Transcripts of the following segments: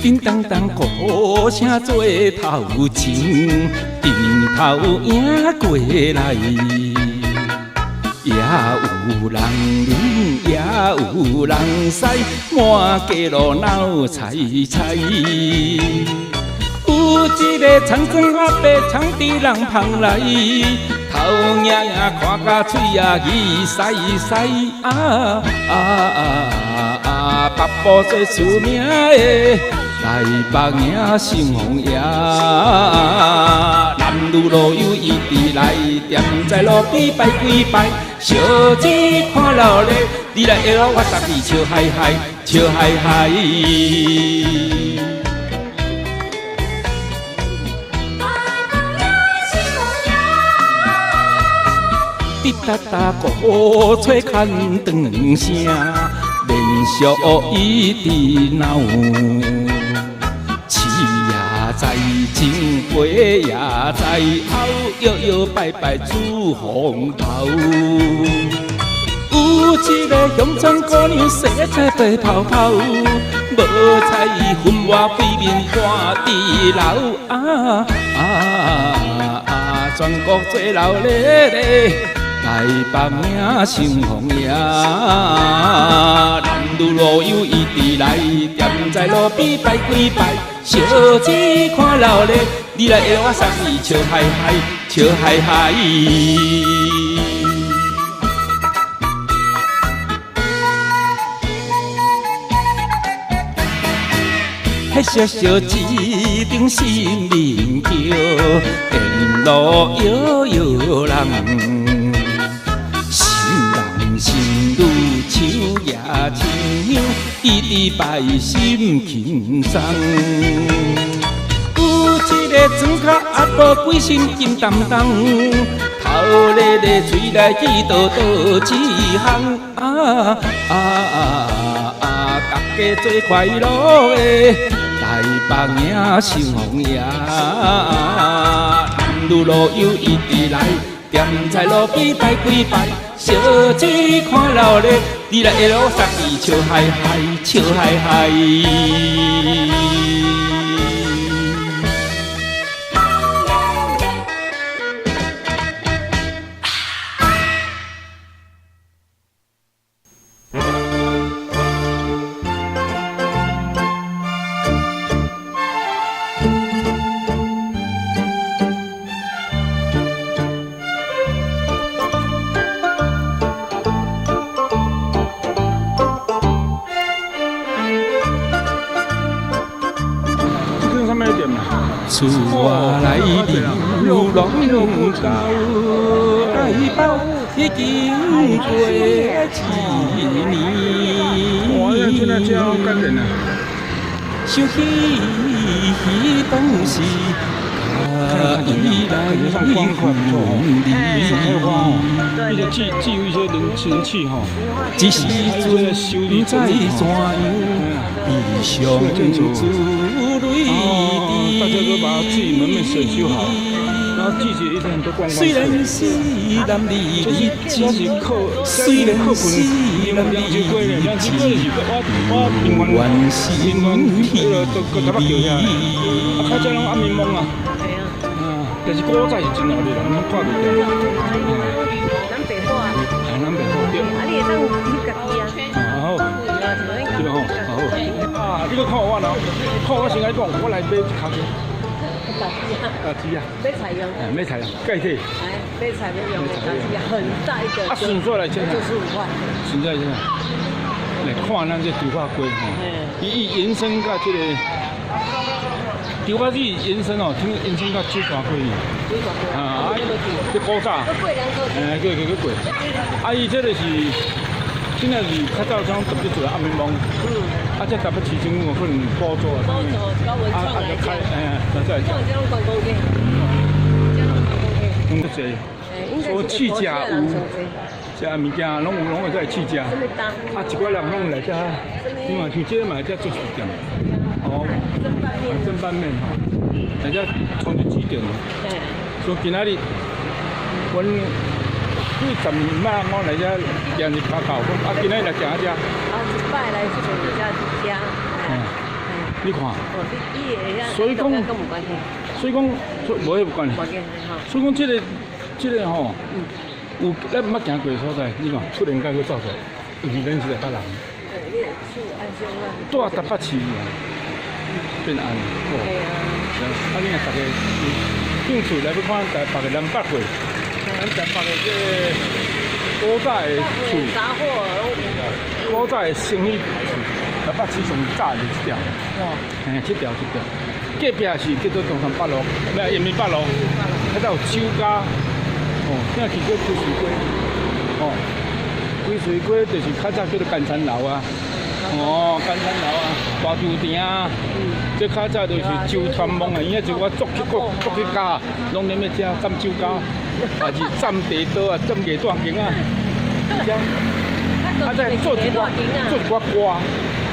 叮當當鼓聲做頭前，頂頭迎過來。也有人啉，也有人駛，滿街路鬧彩彩。有一个田庄阿伯藏佇人旁內，頭影影看甲喙仔語塞塞啊啊啊！北部最出名的台北迎新王爺，男女老幼一直來，踮在路邊拜幾拜，小姐看鬧熱，你來會我送你笑嗨嗨，笑嗨嗨。滴答答鼓吹牵长声，连续一直闹。市也在前，飞也在后，摇摇摆摆出风头。有一个乡村姑娘，生菜白泡泡，无彩分外肥面看猪流啊啊啊！全国最闹热的台北迎新王爺，男女老幼一直來，踮在路邊拜幾拜，小姐看鬧熱，你來會我送你笑嗨嗨，笑嗨嗨。彼小小一顶新民桥，沿路摇摇人，新男新女手举亲香，一直拜心轻松。有一个庄跤阿婆，规身金澹澹，头咧咧喙内记叨倒一项啊啊啊！大家做快乐的。台北迎新王爺，男女老幼一直來，踮在路邊拜幾拜，小姐看鬧熱，你來會我送你笑嗨嗨，笑嗨嗨。厝内流浪到台北，已經過一年。哇，這這好簡單啊！想起當時，看看感覺上光塊不錯哦，開花哦，而且具有一些人氣哈。這時陣不知怎樣，悲傷珠淚大家都把自己門面整修好，然後季節一直很多觀光客。雖然是男兒就是客，雖然是男兒兩秋粿是我平原平原迄個都台北橋遐，啊較早攏暗暝摸啊，但是古早是真鬧熱啦，攏看袂見。南北貨啊，係南北貨對。啊，你會當翕家己啊。好，對吼，好。啊，你閣看我咯，看我先來講，我來買一卡。家己啊，買菜用。哎，買菜用，蓋體。哎，買菜要用的家己啊，很大一個。啊，順煞來這。 95塊。順煞這。來看咱這櫥仔街吼，伊延伸到這個櫥仔街延伸哦，聽延伸到九大街。九大街。啊，這古早。哎，過過過過。啊，伊這個是，現在是較早種特別做暗暝摸。啊，這台北市政府可能補助啊。補助，搞文創來食。哎，來食。這種觀光客，這種觀光客。攏足濟。所以試食有，食物件攏有，攏會使試食。啊，一寡人攏來遮，另外像這個嘛，這做食店。哦。蒸拌麵吼，來遮創一幾店。所以今仔日，阮幾十年前我來遮行入跤口，啊，今仔日來食啊遮。啊，一擺來這邊遮食。嗯。你看。哦，你伊會曉。所以講跟無關係。所以講，無彼有關係。所以講，這個吼，有咱毋捌行過的所在，你看突然間閣走出來，有是咱是台北人。住台北市啊，變按呢。啊，你若逐家有興趣來欲看台北的南北貨，咱台北的這個古早的厝，古早的生意厝，台北市上早就是這條。嘿，這條這條，隔壁是叫做中山北路，毋是延平北路，彼搭有酒家，哦，聽去過歸水街，哦，歸水街就是較早叫做甘山樓啊。哦，甘山樓啊，大球場啊，這較早就是周傳夢啊，伊遐一寡作曲國作曲家，攏踮咧遮佔酒家，還是佔地桌啊，佔藝大間啊，啊再做一寡做一寡歌，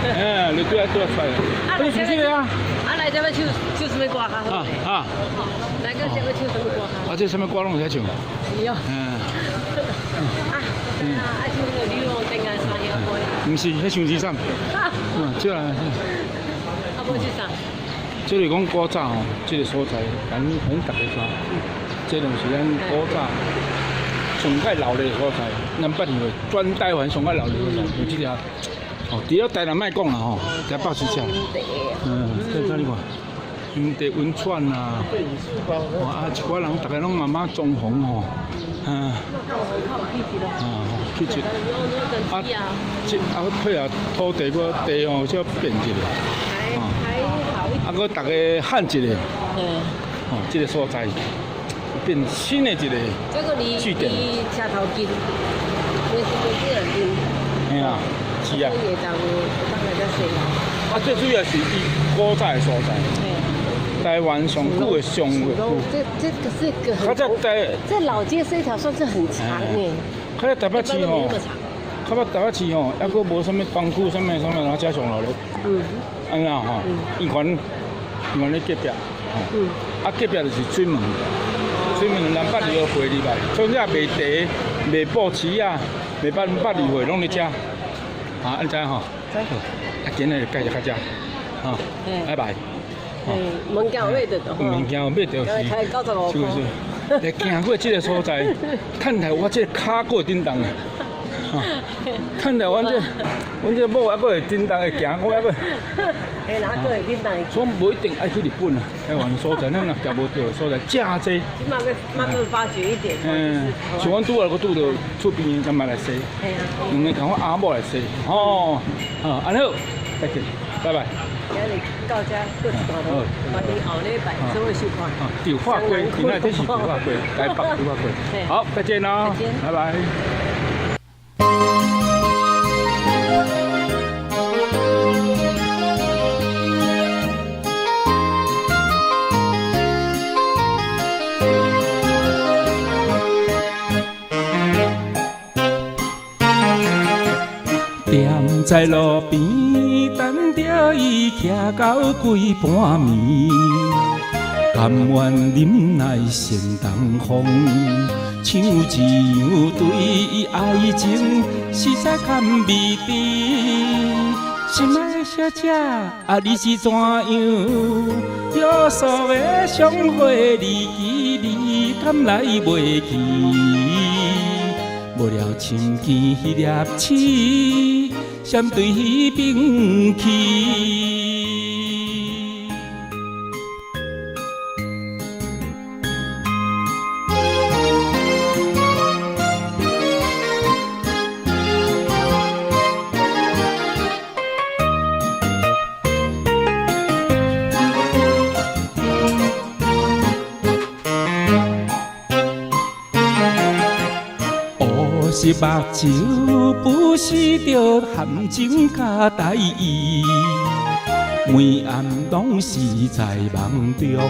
嗯，就對啊對啊出來。你是這個啊？啊，來這欲唱唱啥物歌較好？啊啊！來個這欲唱啥物歌較啊，這啥物歌攏會使唱。是哦。嗯。啊，啊，唱那個女王定愛三兄妹。毋是，彼傷凄慘。嗯，這啦。啊，無是啥？這是講古早吼，這個所在，咱咱逐家知，這就是咱古早上蓋鬧熱的所在，咱北認為全台灣上蓋鬧熱的所在，就這條。哦，除了台南莫講啦吼，台北是這。嗯，這這你看，溫茶溫泉啊，哇啊，一寡人逐家攏慢慢裝潢吼，嗯。啊，氣質。啊，這啊，配合土地閣地吼，才變一下。啊，閣逐家喊一下。哦，這個所在變新的一個據點。離車頭近，嘿啊，是啊。啊，最主要是伊古早的所在。台灣上久的商業區。這個是個很。這老街是一條算是很長的。較早台北市吼，較早台北市吼，猶閣無啥物東區，啥物啥物，然後遮上鬧熱。嗯。按怎吼？伊款伊款咧隔壁。嗯。啊，隔壁就是水門，水門南北二號會入來，所以這賣茶、賣布市啊、賣百百二貨攏佇遮。啊，按怎吼？啊，今日就介紹到遮，哈，拜拜。物件有買著，物件有買著是，是不是？來行過這個所在，趁著我這個跤閣會振動啊！趁著阮這，阮這某猶閣會振動會行，我猶閣。會哪閣會振動？所以無一定愛去日本啊，台灣所在，咱若行無著的所在，誠濟。起碼欲慢慢發掘一點。嗯，像阮拄仔閣拄著厝邊的，嘛來踅。兩个共阮阿某來踅，吼，好，按呢好，再見，拜拜。今日到遮閣一段路，嘛佇後禮拜做伙收看。迪化街，今仔這是迪化街，台北迪化街。好，再見啦，拜拜。踮在路邊等著伊徛到規晡暝，甘願忍耐善東風，像一樣對伊愛情實在堪迷甜。心愛的小姐，啊你是怎樣？約束的相會離奇，你敢來袂記？無聊深更彼粒星，閃對彼邊去。是目睭，不是著含情佮代意，每暗攏是在夢中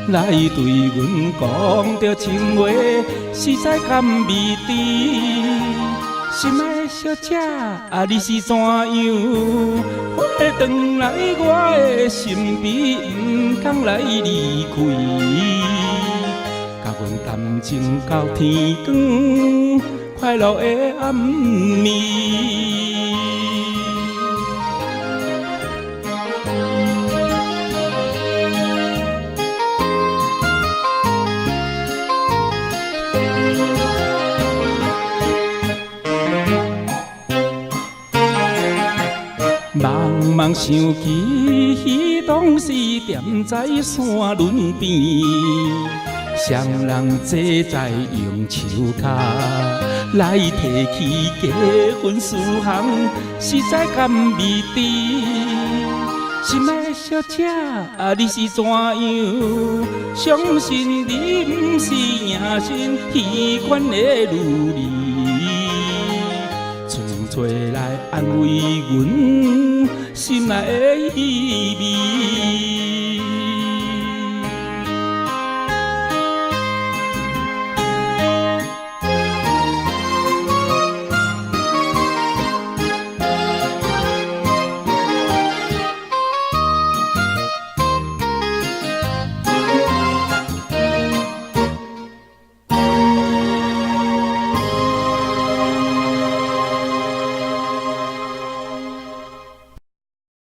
來對阮講著情話，實在甘味甜。心愛的小姐，啊你是怎樣？回轉來我的身邊，毋通來離開，佮阮談情到天光。快樂的暗暝。茫茫想起當時踮在山崙邊，雙人坐在榕樹跤來提起結婚事項，實在甘味甜。心愛的小姐，你是怎樣？相信你毋是影神彼款的女兒，純粹來安慰阮心內的稀微。